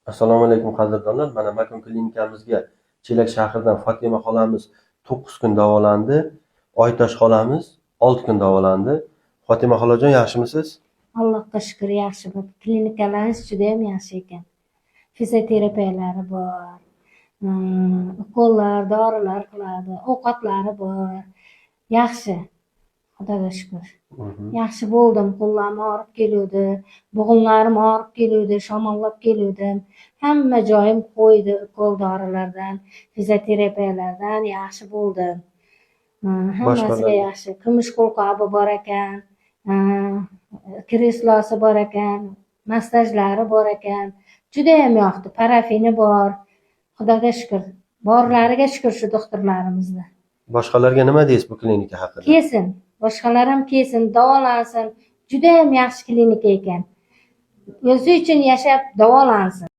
Assalomu alaykum, qadrdonlar. Mana, Makon klinikamizga Chelak shahridan Fotima xolamiz 9 kun davolandi. Oytosh xolamiz 6 kun davolandi. Fotima xolajon, yaxshimisiz? Allohga shukur, yaxshi. Klinikalarimiz judayam yaxshi ekan. Fizioterapiyalari bor, ukollar, dorilar qiladi, ovqatlari bor. Yaxshi, Xudoga shukur. Yaxshi bo'ldim. Qo'llarim og'rib keluvdi, bo'g'inlarim og'rib keluvdi, shamollab keluvdim. Hamma joyim qo'ydi ukol dorilardan, fizioterapiyalardan yaxshi bo'ldim. Hammasiga yaxshi. Kumush qo'lqobi bor ekan, kreslosi bor ekan, massajlari bor ekan. Judayam yoqdi. Parafini bor. Xudoga shukur. Borlariga shukur shu doktorlarimizni. Boshqalarga nima deysiz bu klinika haqida? Kelsin, boshqalar ham kelsin, davolansin. Judayam yaxshi klinika ekan. O'zi uchun yashab davolansin.